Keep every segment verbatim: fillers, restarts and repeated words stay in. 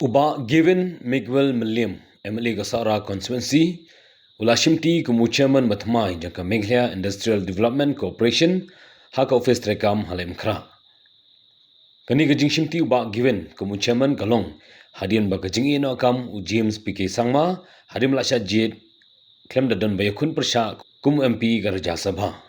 U Bah Gavin Miguel Mylliem, M L A ka Sohra Constituency, u la shimti kum u Chairman bathymmai jong ka Meghalaya Industrial Development Corporation ha ka ophis treikam ha Laitumkhrah. Kane ka jingshimti u Bah Gavin kum u Chairman ka long hadien ba ka jingïehnoh kam u James P K Sangma hadien ba la shah jied khlem da don ba ïakhun pyrshah kum u M P ka Rajya Sabha.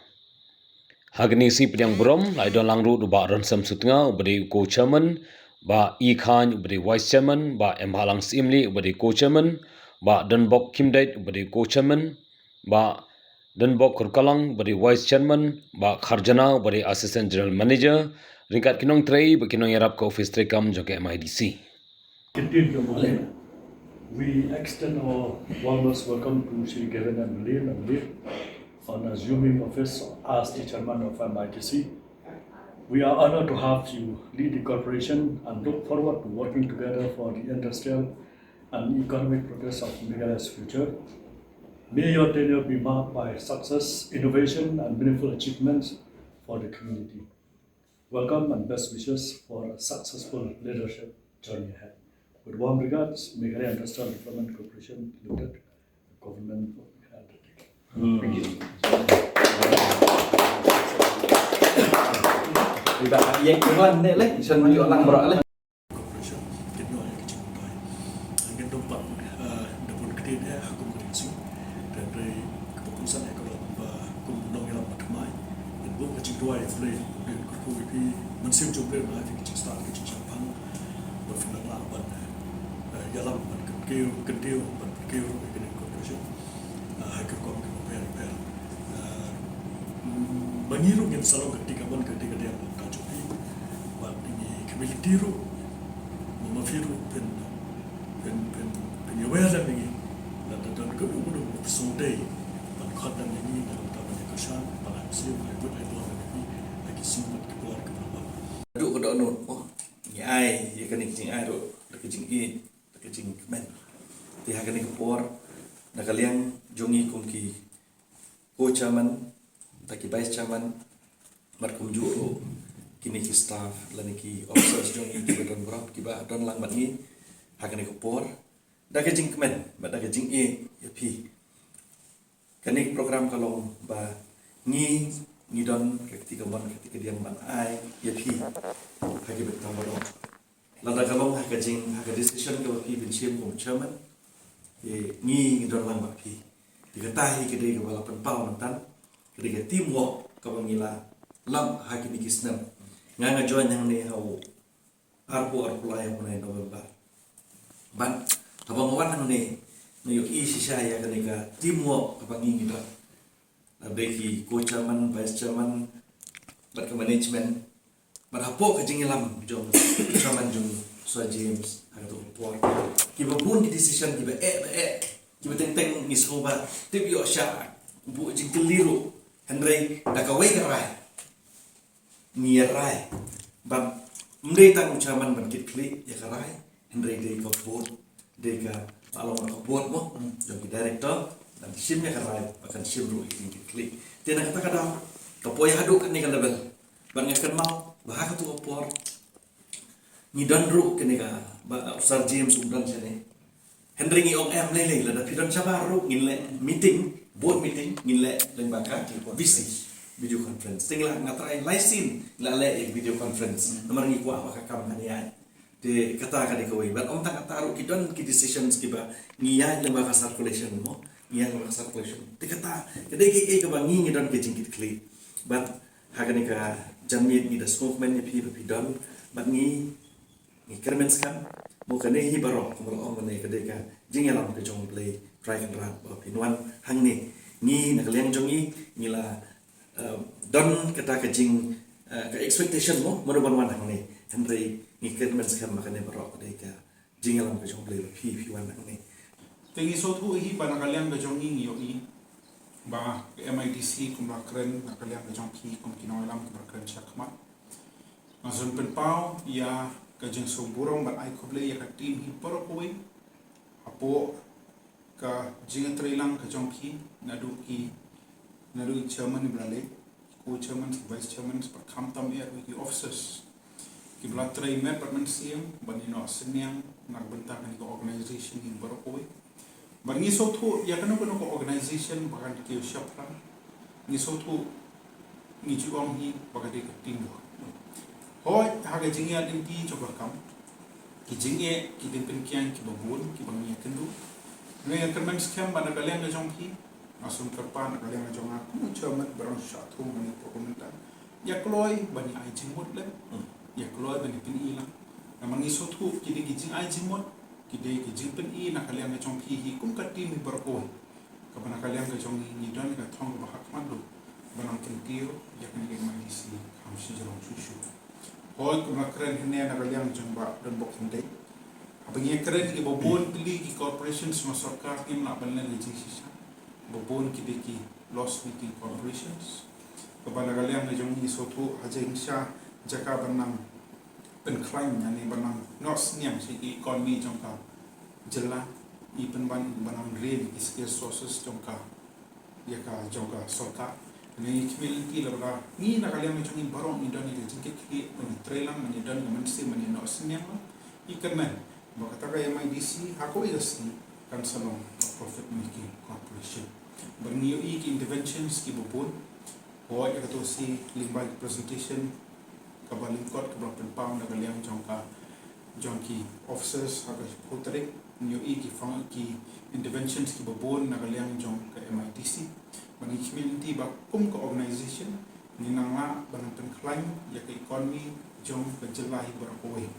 Ha kane ka sngi pdiang burom la ïadon lang ruh da u Bah Ransom Sutnga uba dei u co-chairman, Bah E Khan uba dei vice chairman, Bah M Bhalang Syiemlieh uba dei co-chairman, Bah Donbok Khymdeit uba dei co-chairman, Bah Donbok Kyrkolang uba dei vice chairman, Bah Kharjana uba dei assistant general manager, ryngkat ki nongtrei bad ki nongïarap ka ophis treikam jong ka M I D C. Indeed, Dr. Malin. We extend our warmest welcome to Shri Gavin M L A, M L A, on assuming office as the chairman of M I D C. We are honored to have you lead the corporation and look forward to working together for the industrial and economic progress of Meghalaya's future. May your tenure be marked by success, innovation, and meaningful achievements for the community. Welcome and best wishes for a successful leadership journey ahead. With warm regards, Meghalaya Industrial Development Corporation Limited, Government of Meghalaya. Thank you. Ïa ka wan ne le, shan maju lang bro le. Corporation, kit noh ïa ka jingduwai. Ngin dum pang, eh, da bun ktien eh, ha kum ka ring sing. Te hynrei kaba kongsan eh ka long ba kum nongïalam bathymmai. Ngin buh ka jingduwai ïa U Blei, U Blei un kyrkhu ïa phi, mynsiem jong U Blei un ai phi ka jingstad ka jingshemphang. Ba phin nang lah ban, eh, ïalam ban kyntiew, kyntiew, ban kyntiew ïa kane ka corporation. Ah, ha ki rukom kiba pher pher. Ah, ma ngi ruh ngin sa long ka kti kamon ka kti kadiang ka jong phi. Bad ngi khmih lynti ruh. Ma, ma phi ruh phin, phin, phin, phin ïa wer lem ïa ngi. Lada don kano kano ba phi sngewdei ban khot lem ïa ngi na ka bynta ban ïa kyrshan, ban ai mynsiem, ai buit, ai bor ïa phi ha ki sngi bad ki por kiba la wan. Haduh ka dohnud mo, ngi ai ïa kane ka jingai ruh da ka jingïeit. Da ka jingkmen. Te ha kane ka por, na ka liang jong ngi kum ki co-chairman, da ki vice chairman, bad kumjuh ruh kine ki staff, lane ki officers jong ngi kiba don bor, kiba don lang bad ngi ha kane ka por. Da ka jingkmen, bad da ka jingïeit ïa phi. Kane ka program ka long ba ngi, ngi don ka kti kamon ka kti kadiang ban ai ïa phi ha ki bynta baroh. Lada ka long ha ka jing, ha ka decision kaba phi pynshim kum chairman, te ngi, ngi don lang bad phi. Te kata hi ka dei kaba la pynpaw mynta, ka dei ka teamwork kaba ngi la lap ha kine ki snem. Nga, nga join hangne ha u arphew, arphew lai, arphew lai November. Bad haba nga wan hangne, nga ïohi shisha ïa kane ka teamwork kaba ngi, ngi don. Lada ki co-chairman, vice chairman, bad ka management. Bad hapoh ka jingïalam jong chairman jong Sir James ha kato ka por, kiba bun ki decision kiba eh, ba eh, kiba teng teng ngi sngewbha tip ïoh shah, buh jingkylli ruh. Hynrei da kawei ka rai ngi ïa rai. Bad ym dei tang u chairman ban kitkhlieh ïa ka rai, hynrei dei ka board, dei ka, ba long ka board mo, jong ki director, ban shim ïa ka rai, ba kan shim ruh ïa ka jingkitkhlieh. Te na kata ka daw, ka poi haduh kane ka level. Bad nga kynmaw ba ha kato ka por ngi don ruh kane ka, ba, uh, Sir James um don shane. Hynrei ngi ong em lei lei, lada phi don shabar ruh ngin leh meeting, board meeting, ngin leh lyngba ka V C, video conference. Te ngi la, nga try lai sien la leh ïa video conference. Namar ngi kwah ba ka kam kan ïaid. Te kata ka dei kawei. Bad ym tang kata ruh, ki don ki decisions kiba ngi ïaid lyngba ka circulation mo. Ngi ïaid lyngba ka circulation. Te kata ka dei kaei kaei kaba ngi, ngi don ka jingkitkhlieh. Bad ha kane ka janmiet ngi da sngewkmen ïa phi ba phi don bad ngi. Ngi kyrmen skhem, mo, kane hi baroh kumba la ong mynne ka dei ka jingïalam ka jong U Blei Trai Kynrad ba phin wan hangne. Ngi na ka liang jong ngi, ngi la, eh, don kata ka jing, eh, ka expectation mo, mano ban wan hangne. Hynrei ngi kyrmen skhem ba kane baroh ka dei ka jingïalam ka jong U Blei ba phi, phi wan hangne. Te ngi sngewthuh hi ba na ka liang ka jong ngi ngi ïohi ba ka M I D C kumba la kren, na ka liang ka jong phi kum ki nongïalam kumba la kren shakhmat. Nga sngewbha pynpaw ïa ka jingsngewburom bad ai khublei ïa ka team hi baroh kawei. Hapoh ka jingïatreilang ka jong phi naduh ki, naduh ki chairman ba la leit, co-chairman, vice chairman, bad khamtam ïa ki officers kiba la trei met bad mynsiem ban ïehnoh synñiang na ka bynta kane ka organization hi baroh kawei. Bad ngi sngewthuh ïa kano kano ka organization ba kan kiew shaphrang, ngi sngewthuh, ngi ju ong hi ba ka dei ka teamwork. Hooid, ha ka jingïaid lynti jong ka kam, ki jingeh, ki jingpynkiang kiba bun kiba ngi ïakynduh. Ngi ïa kyrmen skhem ba na ka liang ka jong phi, nga sngewkyrpad na ka liang ka jong nga kum u chairman ba dang shah thung ha kane ka por mynta, ïa kloi ban ïa ai jingmut lem, ïa kloi ban ïa pyni lang. Namar ngi sngewthuh ki dei ki jingai jingmut, ki dei ki jingpyni na ka liang ka jong phi hi kum ka team hi baroh kawei, kaba na ka liang ka jong ngi ngi don ka thong kaba ha khmat duh ban nang kyntiew ïa kane ka M I D C kham shijrong shuh shuh. Hooid, kumba la kren hangne na ka liang jong Bah Donbok Khyndai, haba ngi kren kiba bun tylli ki corporations jong ka sorkar, ngim lah ban len ïa jingshisha. Ba bun ki dei ki loss making corporations, kaba na ka liang ka jong ngi sngewthuh ha jingshisha jaka ban nang pynkhlaiñ, ïa ne ban nang noh synñiang sha ki economy jong ka jylla, i pynban i ban nang drain ki scarce resources jong ka, ïa ka jong ka sorkar. Ngi khmih lynti lada ngi na ka liang jong ngi baroh ngi don ïa ka jingkitkhlieh ban ïa trei lang, ban ïa don ka mynsiem ban ïa noh synñiang lang, i kyrmen ba kata ka M I D C ha kawei ka sngi kan sa long ka profit making corporation. Bad ngi ïohi ki interventions kiba bun. Hooid, ïa kato shi lyngba ki presentation kaba lyngkot kaba la pynpaw na ka liang jong ka, jong ki officers ha ka phew tarik, ngi ïohi ki fang ki interventions kiba bun na ka liang jong ka M I D C. Bad ngi khmih lynti ba kum ka organization ngi nang lah ban pynkhlaiñ ïa ka economy jong ka jylla hi baroh kawei.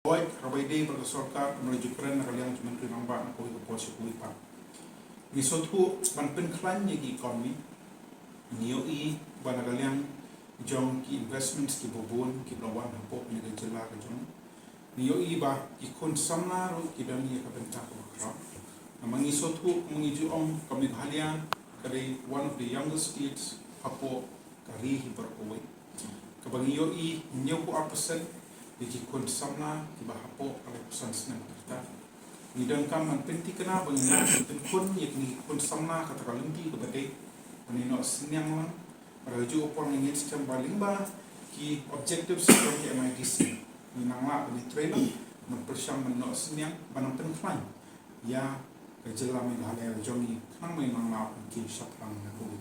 Hooid, haba ïadei bad ka sorkar, kumba la ju kren na ka liang jong u Myntri Rangbah na kawei ka por sha kawei pat, ngi sngewthuh ban pynkhlaiñ ïa ki economy. Ngi ïohi ba na ka liang jong ki investments kiba bun kiba la wan hapoh kane ka jylla ka jong ngi, ngi ïohi ba ki khun samla ruh ki don ïa ka bynta kaba khraw. Namar ngi sngewthuh, kumba ngi ju ong, ka Meghalaya ka dei one of the youngest states hapoh ka ri hi baroh kawei, kaba ngi ïohi hynñiewphew ar percent dei ki khun samla kiba hapoh ka laiphew san snem ka rta. Ngi donkam ban pynthikna ba ngin nang pynkhun ïa kine ki khun samla ha kata ka lynti kaba dei ban ïa noh synñiang lang. Bad ha kajuh ka por ngi ngeit skhem ba lyngba ki objectives jong ka M I D C ngi nang lah ban ïa trei lang, ban pyrshang ban noh synñiang, ban nang pynkhlaiñ ïa ka jylla Meghalaya jong ngi khnang ba ngin nang lah ban kiew shaphrang na kawei